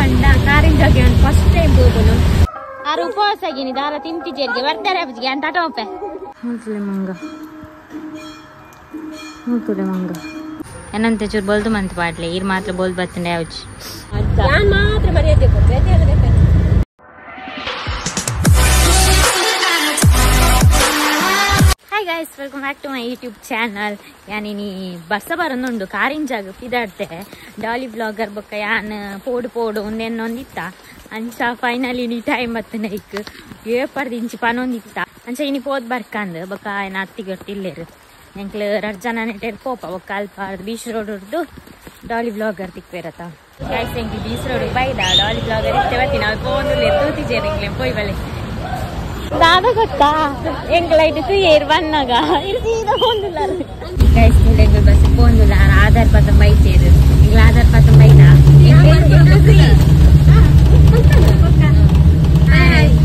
ಪಂಡ ಕಾರಿಂಜಾಗೆ first time ಹೋಗುನು ಆರು ಉಪವಾಸ ಆಗಿನಿ ದಾರ ತಿಂತಿಜೇರಿಗೆ ಬರ್ತಾರೆ ಅಪ್ಪಿಗೆ ಅಂತ ಟೋಪೆ ಮುಲ್ತುಲೆ ಮಂಗ ಮುಲ್ತುಲೆ ಮಂಗ ಏನಂತ ಚೂರು ಬೋಲ್ದು ಮಂತ್ ಪಾಟ್ಲೆ ಇರ್ ಮಾತ್ರ ಬೋಲ್ ಬತ್ತಂಡೆ ಯಾವ್ಜಿ ನಾನು ಮಾತ್ರ ಮರ್ಯಾದೆ ಕೊಡ್ಬೇಕು. Hi guys, welcome back to my YouTube channel. ಯಾನಿನಿ ಬಸ್ಸ ಬರೊಂದುಂಡು ಕಾರಿಂಜಾಗ ಪಿದಾಡ್ತೆ ಡಾಲಿ ಬ್ಲಾಗರ್ ಬೊಕ್ಕ ಯಾನ್ ಪೋಡು ಪೋಡು ಒಂದೆನ್ನೊಂದಿತ್ತ ಅಂಚ ಫೈನಲಿ ನೀ ಟೈಮ್ ಬತ್ತನ ಇಕ್ ಏಪರ್ದು ಇಂಚಿ ಪನೊಂದಿತ್ತ ಅಂಚ ಇನಿ ಪೋದ್ ಬರ್ಕಂದ್ ಬೊಕ್ಕ ಏನ ಅತ್ತಿಗೊಟ್ಟು ಇಲ್ಲೇರು ಎಂಕ್ಲು ರಡ್ ಜನ ನೆಟೆರ್ ಪೋಪ ಬೊಕ್ಕ ಅಲ್ಪ ಬೀಚ್ ರೋಡ್ ಉರ್ದು ಡಾಲಿ ಬ್ಲಾಗರ್ ತಿಕ್ಪೇರತ ಗೈಸ್ ಎಂಕ್ಲು ಬೀಚ್ ರೋಡ್ ಬೈದ ಡಾಲಿ ಬ್ಲಾಗರ್ ಇತ್ತೆ ಬತ್ತಿ ನಾವು ಪೋಂದು ತೂತಿಜೇರು ಎಂಕ್ಲೆ ಪೋಯ್ ಬಲೆ ದಾದ ಗೊತ್ತಾ ಎಂಗ್ಲೈಟ್ ಏರ್ ಬನ್ನಾಗ ಗೈಸ್ ಎಂಗ್ಲ ಬಸ್ ಪೋಂದುಲ್ಲ ಆಧಾರ್ ಪತ್ರ ಬೈಚೇರು ಎಂಗ್ಲ ಆಧಾರ್ ಪತ್ರ ಬೈದ.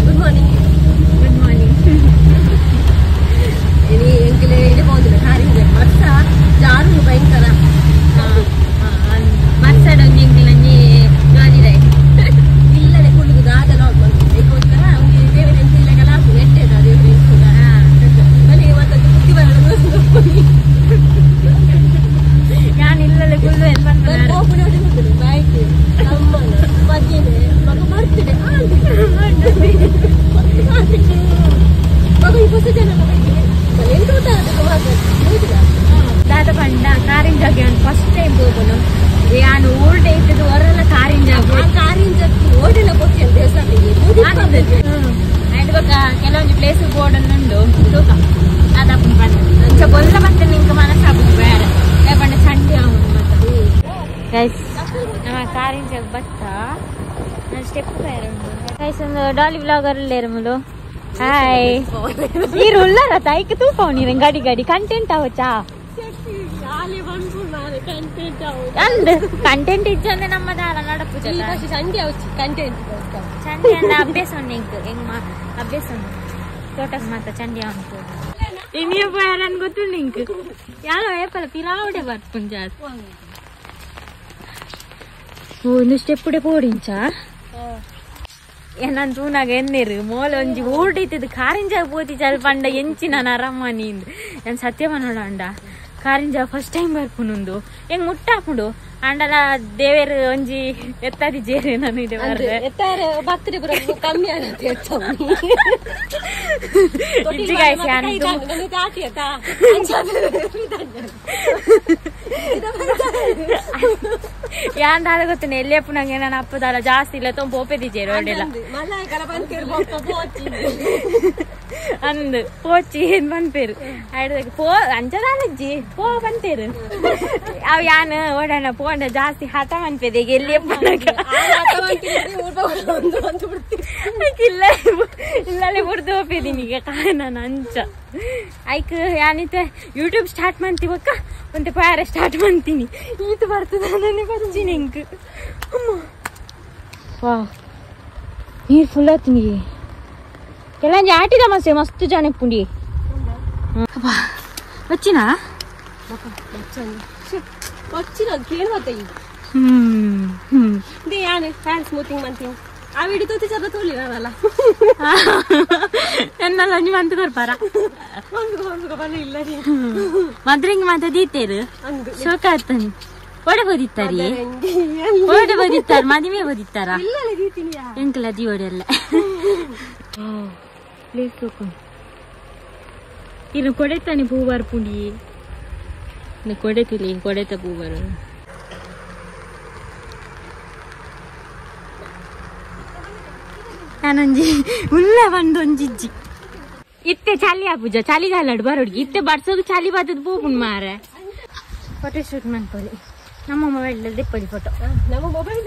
Good morning. Good morning. ಇನಿ ಎಂಕ್ಲೆ ಇಡೆ ಪೋಂದುಲ್ಲ ಕಾರಿಂಜ ಬರ್ಸ ಜಾರು ಭಯಂಕರ ಬರ್ಸಡೊಂಜಿ ಎಂಕ್ಲಂಜಿ ಜಾಲಿ ರೈ ಇಲ್ಲದೆ ಕುಳ್ಳುದು ದಾದ ನೋಡ್ ಬಂದು ಇದಕ್ಕೋಸ್ಕರ ಅವ್ನಿಗೆ ದೇವರ ಇಲ್ಲಗೆಲ್ಲ ಹಾಕು ಎಟ್ಟೆದ ದೇವರ ಮನೆಗೆ ಮತ್ತೊಂದು ಬುದ್ಧಿ ಬರಲ್ಲ. ನಾನು ಇಲ್ಲದೆ ಕುಳ್ಳು ಎಲ್ಲ ಹೋಗುದು ಬೈಕ್ ತಮ್ಮನ ಮಗನೇ ಮಗ ಬರ್ತಿದೆ ಮಗ ಈ ಹೊಸ ಜನ ದಾದ ಪಂಡ ಕಾರಿಂಜಾಗೆ ಫಸ್ಟ್ ಟೈಮ್ ಹೋಗುನು ಯಾನು ಓಲ್ಡ್ ಇದ್ದದ್ದು ಹೊರಲ್ಲ ಕಾರಿಂಜಾಗ ಕಾರಿಂಜಕ್ಕೆ ಓಡೆಲ್ಲ ಕೊಟ್ಟಿ ಅಂತ ದೇವಸ್ಥಾನಕ್ಕೆ ಆಯ್ತು ಬೊಕ್ಕ ಕೆಲವೊಂದು ಪ್ಲೇಸ್ ಬೋರ್ಡ್ ಉಂಡು ತೂಕ ಅದಪ್ಪನ ಪಂಡ ಅಂಚ ಬೊಲ್ಲ ಮತ್ತೆ ನಿಂಕ ಮನಸ್ಸಾಪುಜಿ ಬೇರೆ ಪಂಡ ಚಂಡಿ ಅವನು ಮತ್ತೆ ಗೈಸ್ ನಮ್ಮ ಕಾರಿಂಜಾಗ ಬತ್ತ ನಾನು ಸ್ಟೆಪ್ ಬೇರೆ ಉಂಡು ಗೈಸ್ ಒಂದು ಡಾಲಿ ಬ್ಲಾಗರ್ ಇಲ್ಲೇರು ಮುಲು ಹಾಯ್ ನೀರು ಉಳ್ಳಾರ ತಾಯಿಗೆ ತೂಪ ನೀರು ಗಾಡಿ ಗಾಡಿ ಕಂಟೆಂಟ್ ಅವಚ್ಚಾ ಅಂದ್ ಕಂಟೆಂಟ್ ಇಜ್ಜಂದೆ ನಮ್ಮ ದಾರ ನಡಪು ಕಂಟೆಂಟ್ ಚಂಡಿ ಅನ್ನ ಅಭ್ಯಾಸ ಉಂಡು ಎಂಕ್ ಹೆಂಗ್ ಅಭ್ಯಾಸ ಉಂಡು ತೋಟಸ್ ಮಾತ ಚಂಡಿ ಉಂಟು ಇನಿಯ ಪೋಯಾರ ಗೊತ್ತುಂಡು ಇಂಕ್ ಯಾರೋ ಏಪಲ ಪಿರಾವಡೆ ಬರ್ಪುಂಡು ಜಾಸ್ತಿ. ಓ ಇಂದು ಸ್ಟೆಪ್ ಪೋಡಿಂಚಾ ಏನನ್ ತೂನಾಗ ಎನ್ನೇರು ಮೋಲ ಒಂಜಿ ಓಡಿತಿದ್ದು ಕಾರಿಂಜಾಗ ಪೋತಿ ಚಲ್ ಪಂಡ ಎಂಚಿನ ಅರಮ್ಮ ನೀಂದು ನಾನು ಸತ್ಯ ಪನೋಡ ಅಂಡ ಕಾರಿಂಜಾಗ ಫಸ್ಟ್ ಟೈಮ್ ಬರ್ಪುನುಂದು ಹೆಂಗ್ ಮುಟ್ಟಾಪುಂಡು ಅಂಡಲ ದೇವೇರು ಒಂಜಿ ಎತ್ತಾದಿ ಜೇರೆ ನಾನು ಇದೆ ಎತ್ತಾರೆ ಭಕ್ತರಿ ಕಮ್ಮಿ ಆಗತ್ತೆ ಯಾನ್ ದಾದ ಗೊತ್ತೇನೆ ಎಲ್ಲಿ ನಂಗೆ ನಾನು ಅಪ್ಪದಾಲ ಜಾಸ್ತಿ ಇಲ್ಲ ತುಂಬ ಪೋಪೆದಿಜೇರು ಒಳ್ಳೆಲ್ಲ ಅಂದ್ ಪೋಚಿ ಏನ್ ಬಂತೇರು ಆಯ್ತು ಪೋ ಅಂಚದಾಲಜ್ಜಿ ಪೋ ಬಂತೇರು ಅವ್ ಯಾನ್ ಓಡೋಣ ಪೋಂಡ ಜಾಸ್ತಿ ಹಠ ಮನ್ಪೇದೆ ಈಗ ಎಲ್ಲಿ ಇಲ್ಲ ಇಲ್ಲಲ್ಲೇ ಬುಡ್ದು ಹೋಗಿದ್ದೀನಿ ಈಗ ನಾನು ಅಂಚ ಐಕ್ ಯಾನಿತೆ ಯೂಟ್ಯೂಬ್ ಸ್ಟಾರ್ಟ್ ಮಾಡ್ತೀವಕ್ಕ ಒಂದು ಪಾರ ಸ್ಟಾರ್ಟ್ ಮಾಡ್ತೀನಿ ಈತ ಬರ್ತದ ನಾನೇ ಬರ್ತೀನಿ ಹೆಂಗ್ ಅಮ್ಮ ವಾ ನೀರು ಫುಲ್ ಆತೀನಿ ಕೆಲಂಜಿ ಆಟಿದ ಮಸ್ತೆ ಮಸ್ತ್ ಜನ ಪುಂಡಿ వచ్చినా ಆ ವಿಡಿ ತೋತಿ ಚರ್ರ ತೋಲಿ ನಾನಲ್ಲ ಎನ್ನಲ್ಲ ನೀವು ಅಂತ ಕೊರ್ಪಾರ ಇಲ್ಲ ಮದ್ರಿಂಗ್ ಮಾತ ದೀತೇರು ಶೋಕ ಆಗ್ತಾನೆ ಓಡೆ ಬೋದಿತ್ತಾರಿ ಓಡೆ ಬೋದಿತ್ತಾರ ಮದುವೆ ಬೋದಿತ್ತಾರ ಎಂಕಲ the ಓಡೆಲ್ಲ ಪ್ಲೇಸ್ ಇನ್ನು ಕೊಡೆತಾನೆ ಪೂ ಬರ್ಪುಂಡಿ ಇನ್ನು ಕೊಡೆತಿಲ್ಲ ಕೊಡೆತ ಪೂ ಬರು ನಾನೊಂಜಿ ಉಲ್ಲ ಬಂದೊಂಜಿಜ್ಜಿ ಇತ್ತೆ ಚಾಲಿ ಆಪುಜ ಚಳಿಗಾಲಡ್ ಬರೋಡ್ಗಿ ಇತ್ತೆ ಬರ್ಸೋದು ಚಳಿ ಬತ್ತದ ಪೋಪುಂಡು ಮಾರೆ ಫೋಟೋ ಶೂಟ್ ಮಾಡ್ಕೊಳ್ಳಿ ನಮ್ಮ ಮೊಬೈಲ್ ದೆಪ್ಪಡಿ ಫೋಟೋ ನಮ್ಮ ಮೊಬೈಲ್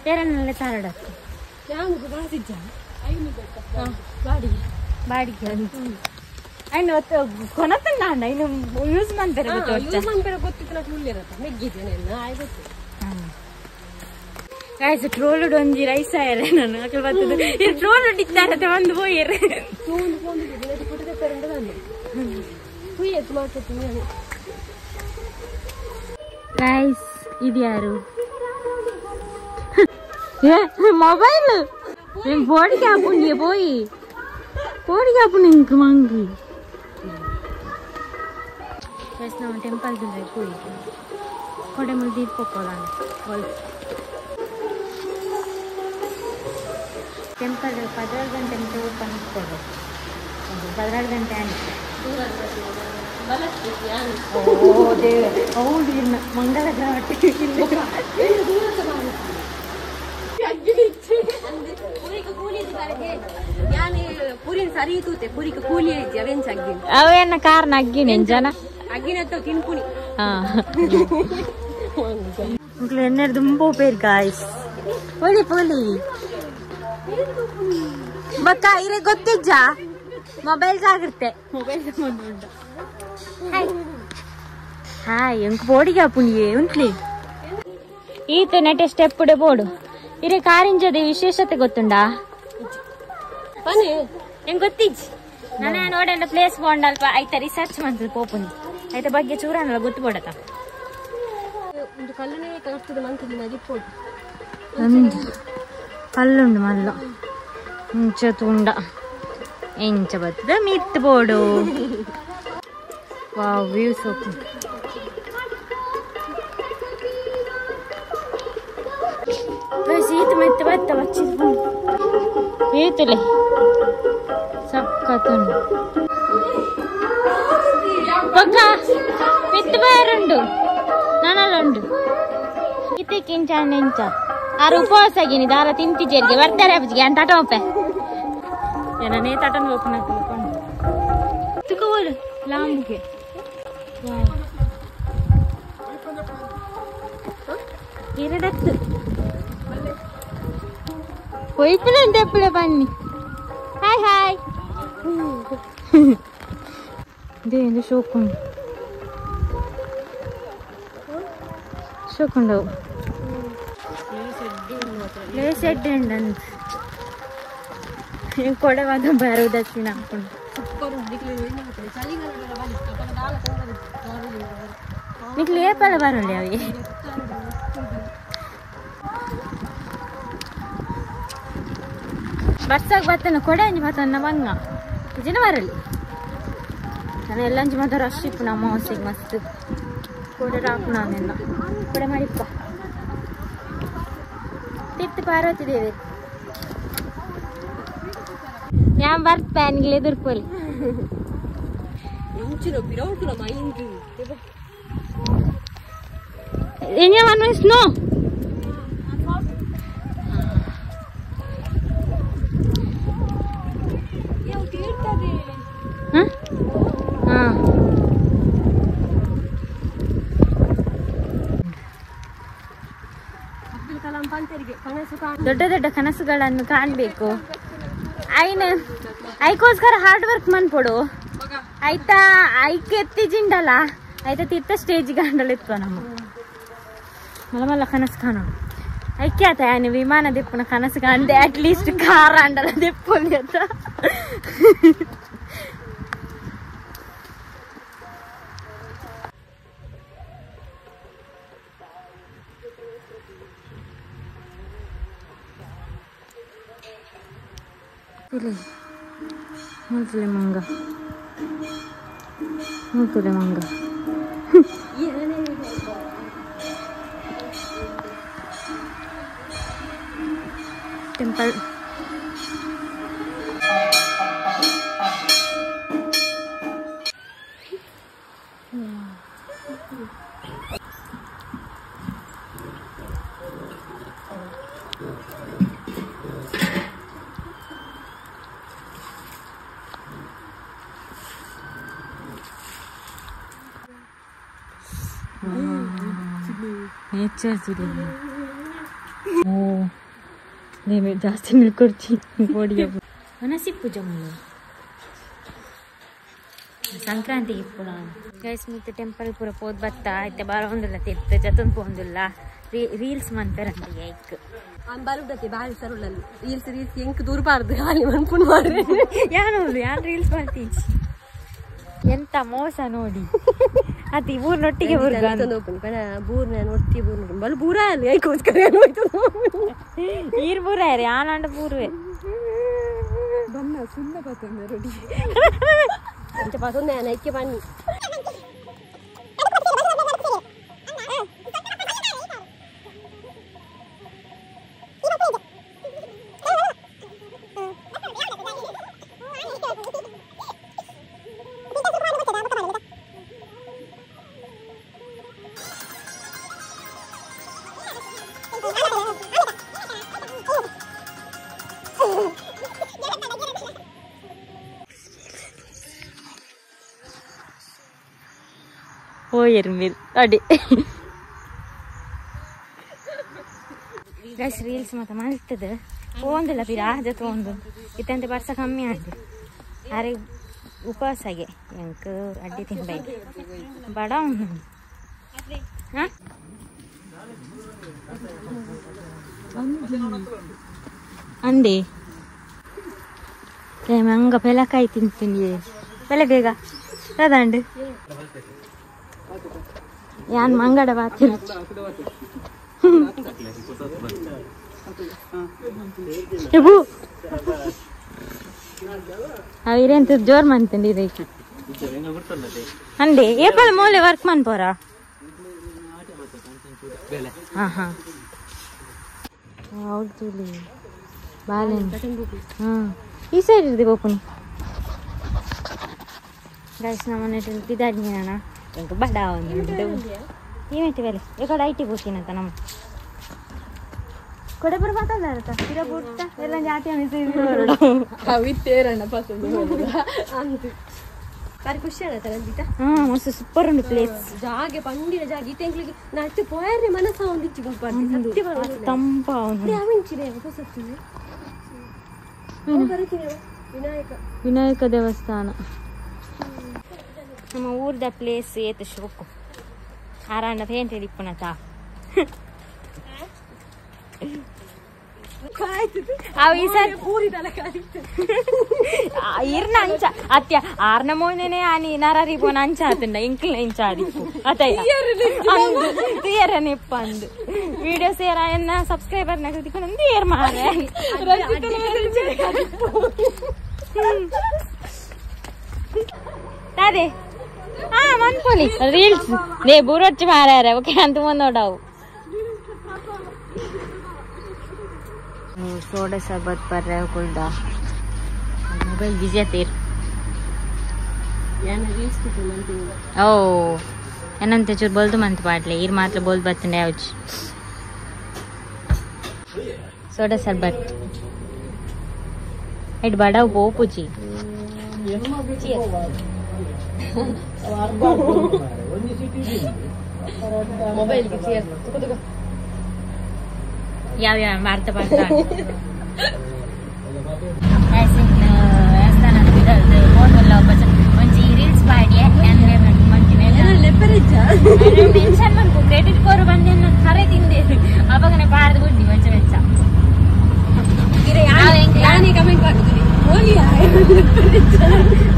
ಎರಡನ್ನೆಲ್ಲ ತಾರಡಕ್ಕೆ ಬಾಡಿಗೆ ಬಾಡಿಗೆ ಐನು ಕೊನತನ್ನ ಇನ್ನು ಯೂಸ್ ಮಾಡ್ತಾರೆ ಯೂಸ್ ಮಾಡ್ತಾರೆ ಗೊತ್ತಿತ್ತು ಉಳ್ಳಿರತ್ತ ಮೆಗ್ಗಿದ್ದೇನೆ ಆಯ್ತು ಗಾಯ್ಸ್ ಟ್ರೋಲ್ ಒಂಜಿ ರೈಸ್ ಆಯರೆ ನಾನು ಅಕಲ್ ಬರ್ತದೆ ಟ್ರೋಲ್ ಇದ್ದಾರೆ ಒಂದು ಪೋಯಿರ್ ಗೈಸ್ ಇದು ಯಾರು ಮೊಬೈಲ್ ಬೋಡಿಗೆ ಹಾಪುಂಡಿಯ ಪೋಯಿ ಬೋಡಿಗೆ ಹಾಪುಂಡು ಇಂಕ್ ಮಂಗಿ ನಾವು ಟೆಂಪಲ್ ಪೋಯಿ ಕೊಡೆ ಮುಲ್ ದೀಪಕ್ಕೋಲ ಟೆಂಪಲ್ 16 ಗಂಟೆ ಓಪನ್ ಇಟ್ಕೊಡು 16 ಗಂಟೆ ಆಯ್ತು ಓ ದೇವ ಹೌದು ಮಂಗಲ ಗ್ರಹ ಅವೇನ ಕಾರಣ ಅಗ್ಗಿನ ಜನ ಎಣ್ಣೆ ದುಂಬೋ ಪೇರ್ ಗಾಯ್ಸ್ ಪೋಲಿ ಪೋಲಿ ಬಕ್ಕ ಇರೆ ಗೊತ್ತಿಜ್ಜ ಮೊಬೈಲ್ ಜಾಗ್ರತೆ ಮೊಬೈಲ್ ಹಾಯ್ ಹಾಯ್ ಎಂಕ್ ಬೋಡಿಗೆ ಹಾಪುಣಿಯೇ ಉಂಟ್ಲಿ ಈತ ನೆಟೆ ಸ್ಟೆಪ್ ಬೋಡು ಇರೆ ಕಾರಿಂಜದ ವಿಶೇಷತೆ ಗೊತ್ತುಂಡಾ ಎಂಗ್ ಗೊತ್ತಿಜ್ಜಿ ನಾನು ನೋಡಲ್ಲ ಪ್ಲೇಸ್ ಬೋಂಡಲ್ಪ ಐತ ರಿಸರ್ಚ್ ಮಂತದ ಪೋಪುನಿ ಐತ ಬಗ್ಗೆ ಚೂರನಲ್ಲ ಗೊತ್ತು ಬೋಡತ ಕಲ್ಲುಂಡು ಮಲ್ಲ ಇಂಚ ತುಂಡ ಎಂಚ ಬತ್ತದ ಮಿತ್ ಬೋಡು ವಾವ್ ವ್ಯೂ ಸೋಪು ಈತ ಮೆತ್ತ ಬತ್ತ ಬಚ್ಚಿದ ಈತಲೆ ಸಕ್ಕತ್ತುಂಡು ಬೊಕ್ಕ ಮಿತ್ ಬೇರುಂಡು ನನಲುಂಡು ಇತ್ತಕ್ಕಿಂಚ ನೆಂಚ ಆರು ಉಪವಾಸ ಆಗಿನಿ ದಾರ ತಿಂತಿ ಜೇರಿಗೆ ಬರ್ತಾರೆ ಅಪ್ಪಿಗೆ ಅಂತ ತಟೋಪೆ ಏನನೇ ತಟನ್ ಓಪನ್ ಹಾಕೊಂಡು ತುಕೋಲು ಲಾಂಬುಗೆ ಎರಡತ್ತು ಹೋಯ್ತು ಎಪ್ಪಳೆ ಬನ್ನಿ ಹಾಯ್ ಹಾಯ್ ಇದೇ ಶೋಕುಂಡು ಶೋಕುಂಡವು ಪ್ಲೇಸ್ ಎಡ್ಡೆ ಉಂಡು ಕೊಡವಾದ ಬರುವುದಕ್ಕೆ ಹಾಕೊಂಡು ನಿಕ್ಲು ಏಪಲ ಬರೋಲ್ಲ ಅವಿ ಬರ್ಸಾಗ ಬತ್ತನ ಕೊಡೆ ಅಂಜಿ ಬತ್ತನ ಬಂಗ ಜನ ಬರಲಿ ನಾನು ಎಲ್ಲ ಅಂಜಿ ಮಾತ್ರ ರಶ್ ಇಪ್ಪು ನಮ್ಮ ಹೌಸಿಗೆ ಮಸ್ತ್ ಕೊಡೆ ರಾಕು ನಾನೆಲ್ಲ ಕೊಡೆ ಮಾಡಿಪ್ಪ ತಿತ್ತು ಪಾರ್ವತಿ ದೇವಿ ಯಾನ್ ಬರ್ತ ಪ್ಯಾನ್ಗೆ ಎದುರ್ಕೊಲಿ ಎಂಜ ಸ್ನೋ ದೊಡ್ಡ ದೊಡ್ಡ ಕನಸುಗಳನ್ನು ಕಾಣಬೇಕು. ಐನ ಐಕೋಸ್ಕರ ಹಾರ್ಡ್ ವರ್ಕ್ ಮನ್ಪೊಡು ಆಯ್ತಾ. ಐಕೆ ಎತ್ತಿ ಜಿಂಡಲ್ಲ ಆಯ್ತಾ ತಿತ್ತ ಸ್ಟೇಜ್ ಗಂಡಲ ಇತ್ತು ನಮ್ಮ ಮಲ್ಲ ಮಲ್ಲ ಕನಸು ಕಾಣೋಡು. ಐಕೆ ಆತ ಯಾನು ವಿಮಾನ ದೆಪ್ಪುನ ಕನಸು ಕಾಣ್ದೆ ಅಟ್ಲೀಸ್ಟ್ ಕಾರ್ ಅಂಡಲ ದೆಪ್ಪೊಲಿ ಅಂತ. ಮುಲ್ತುಲೆ ಮಂಗ ಮುಲ್ತುಲೆ ಮಂಗ ಟೆಂಪಲ್. ನೇಚರ್ ಓ ನೇಮೆ ಜಾಸ್ತಿ ನಿಲ್ಕೊಡ್ತಿ ಬೋಡಿಯ ಮನಸ್ಸಿಪ್ಪು ಜಮ್ಮು ಸಂಕ್ರಾಂತಿ ಇಪ್ಪು ಗೈಸ್ ಮಿತ್ತ ಟೆಂಪಲ್ ಪೂರ ಪೋದ್ ಬತ್ತ ಐತೆ ಬಾರ ಒಂದುಲ್ಲ ತಿರ್ತ ಜತನ್ ಪೋಂದುಲ್ಲ ರೀಲ್ಸ್ ಮಂತಾರಂತೆ ಐಕ್ ಅಂಬಾರುಡತೆ ಬಾರಿ ಸರುಳಲ್ಲಿ ರೀಲ್ಸ್ ರೀಲ್ಸ್ ಎಂಕ್ ದೂರಬಾರ್ದು ಖಾಲಿ ಮನ್ಪುನ್ ಮಾರ್ರೆ ಯಾರು ಯಾರು ರೀಲ್ಸ್ ಮಾಡ್ತೀನಿ ಎಂತ ಮೋಸ ನೋಡಿ. ಅತಿ ಊರ್ನೊಟ್ಟಿಗೆ ಬುರ್ಗ ಬೂರ್ನ ಒಟ್ಟಿ ಬೂರ್ನ ಬಲ್ ಬೂರ ಅಲ್ಲಿ ಐಕೋಸ್ಕರ ಈರ್ ಬೂರ ಆನಾಂಡ ಬೂರ್ವೆ ಬನ್ನ ಸುಣ್ಣ ಪತ್ತೊಂದು ರೆಡಿ ಅಂಚ ಪತ್ತೊಂದು ಐಕ್ಯ ಬನ್ನಿ ಹೋಯಿರ್ಮಿರ್ ಅಡಿ ಗೈಸ್ ರೀಲ್ಸ್ ಮತ್ತೆ ಮಾಡ್ತದೆ ಒಂದಿಲ್ಲ ಪಿರ ಆಜತ್ ಒಂದು ಇತ್ತಂತೆ ಬರ್ಸ ಕಮ್ಮಿ ಆಯ್ತು ಅರೆ ಉಪವಾಸಾಗೆ ಎಂಕ್ ಅಡ್ಡಿ ತಿನ್ಬೈ ಬಡ ಅಂದೆ ಮಂಗ ಪೆಲಕಾಯಿ ತಿಂತೀನಿ ಬೆಲೆ ಬೇಗ ಅದಂಡು ಯಾನ್ ಮಂಗಡ ಬಾತಿರು ಅವಿರೇಂತ ಜೋರ್ ಮಂತಂడి ಇದಕ್ಕೆ ಅಂದೆ ಏಪಲ್ ಮೂಲೆ ವರ್ಕ್ ಮನ್ಪೋರ ಹಾ ಹಾ ಹೌದು ಬಾಳೆ ಹಾ ಈ ಸೈಡ್ ಇರ್ದಿ ಬೋಪುನಿ ಗೈಸ್ ನಮ್ಮ ತಿದಾಡ್ನಿ ಎಂಕ ಬಡ ಒಂದು ಏಮೈತೆ ಬೇಲೆ ಎಕಡೆ IT పోತೀನಂತ ನಮ್ಮ ಕೊಡೆಪುರ ಮಾತಾಡ್ದಾರತ ಪಿರ ಬುಟ್ಟ ಎಲ್ಲ ಜಾತಿ ಬಾರಿ ಖುಷಿ ಆಗತ್ತ ನಂದಿತ ಹಾ ಮಸ್ತ್ ಸೂಪರ್ ಉಂಡು ಪ್ಲೇಸ್ ಜಾಗೆ ಪಂಡಿನ ಜಾಗೆ ಇತ್ತೆ ನಟ್ಟು ಪೋಯರ್ನೆ ಮನಸ್ಸ ಒಂದಿಚ್ಚಿ ಗುಂಪಾರ್ತಿ ಸತ್ಯ ತಂಪ ಅವಿಂಚಿದೆ ಹೊಸತ್ತು ವಿನಾಯಕ ವಿನಾಯಕ ದೇವಸ್ಥಾನ ನಮ್ಮ ಊರ್ದ ಪ್ಲೇಸ್ ಏತ ಶೋಕು ಆರಾಂಡ ಪೇಂಟ್ ಇಪ್ಪುನತ ಅವು ಈ ಸರ್ ಇರ್ನ ಅಂಚ ಅತ್ಯ ಆರ್ನ ಮೋನೆನೆ ಆನಿ ನರರಿ ಪೋನ ಅಂಚ ಆತುಂಡ ಇಂಕ್ಲ ಇಂಚ ಆದಿಪ್ಪು ಅತಯ್ಯ ತೀಯರನೆ ಇಪ್ಪಂದು ವಿಡಿಯೋ ಸೇರ ಎನ್ನ ಸಬ್ಸ್ಕ್ರೈಬರ್ ನಗದಿಕೊಂಡು ಏರ್ ಮಾರೆ ಅದೇ ಹಾ ಮನ್ಪೊಲಿ ರೀಲ್ಸ್ ನೇ ಬೂರೊಚ್ಚಿ ಮಾರಾರೆ ಓಕೆ ಅಂತ ಮುಂದೋಡವು ಸೋಡಾ ಸರ್ಬತ್ ಬರ್ರೆ ಕುಲ್ದ ಮೊಬೈಲ್ ಬಿಸಿ ಆತೀರ್ ಓ ಏನಂತ ಚೂರು ಬೋಲ್ದು ಮಂತ್ ಪಾಟ್ಲೆ ಈರ್ ಮಾತ್ರ ಬೋಲ್ ಬತ್ತಂಡೆ ಯಾವ್ಜ್ ಸೋಡಾ ಸರ್ಬತ್ ಇಟ್ ಬಡವ್ ಪೋಪುಜಿ ಮೊಬೈಲ್ ಯಾವ ಯಾವ ಮಾಡ್ತಾ ಮಾಡ್ತಾ ಒಂಜಿ ರೀಲ್ಸ್ ಪಾಡಿಯೆ ಮೆನ್ಷನ್ ಮನ್ಪು ಕ್ರೆಡಿಟ್ ಕೋರು ಬಂದೆ ಖರೆ ತಿಂದೆ ಅವಾಗನೆ ಪಾಡ್ದು ಗುಡ್ಡಿ ಮಂಚ ಮೆಚ್ಚ ನಾನೇ ಕಮೆಂಟ್ ಹಾಕುತ್ತೀನಿ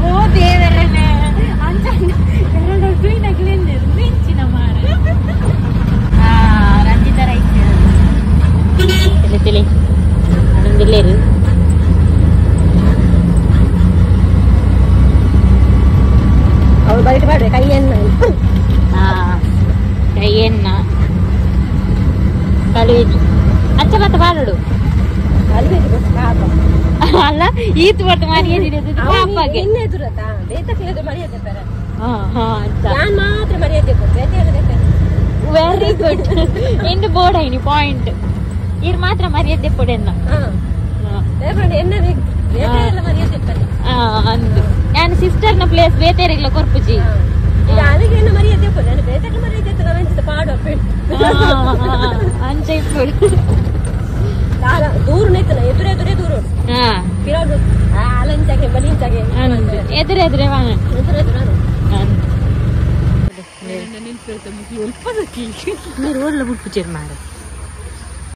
ಓ ದೇವರನೆ ಅಂಚ ಎರಡು ಮಿಂಚಿನ ಮಾರ ರಂಜಿತ ರೈಸ್ ತಿಳಿ ಅದೊಂದಿಲ್ಲೇರು ಅವಳು ಬಯಟ್ ಮಾಡ್ರೆ ಕೈಯನ್ನ ಕೈಯನ್ನ ಕಳುವಿಜಿ ಅಚ್ಚ ಮತ್ತೆ ಬಾರಡು ಅಲ್ಲ ಈತ್ ಬರ್ತು ಮರ್ಯಾದೆ ಪಾಪಗೆ ಮಾತ್ರ ಮರ್ಯಾದೆ ವೆರಿ ಗುಡ್ ಎಂದು ಬೋರ್ಡ್ ಐನಿ ಪಾಯಿಂಟ್ ಇರ್ ಮಾತ್ರ ಮರ್ಯಾದೆ ಪೊಡೆನ್ನ ಅಂದು ನಾನು ಸಿಸ್ಟರ್ನ ಪ್ಲೇಸ್ ಬೇತೇರಿಗ್ಲ ಕೊರ್ಪುಜಿ ಅಂಚ ಇಪ್ಪುಡು ದೂರ ಎದುರು ದೂರ ಎದುರು ಎದುರೇ ನೀರು ಓಡ್ಲ ಬುಡ್ಪುಚೇರ್ ಮಾರ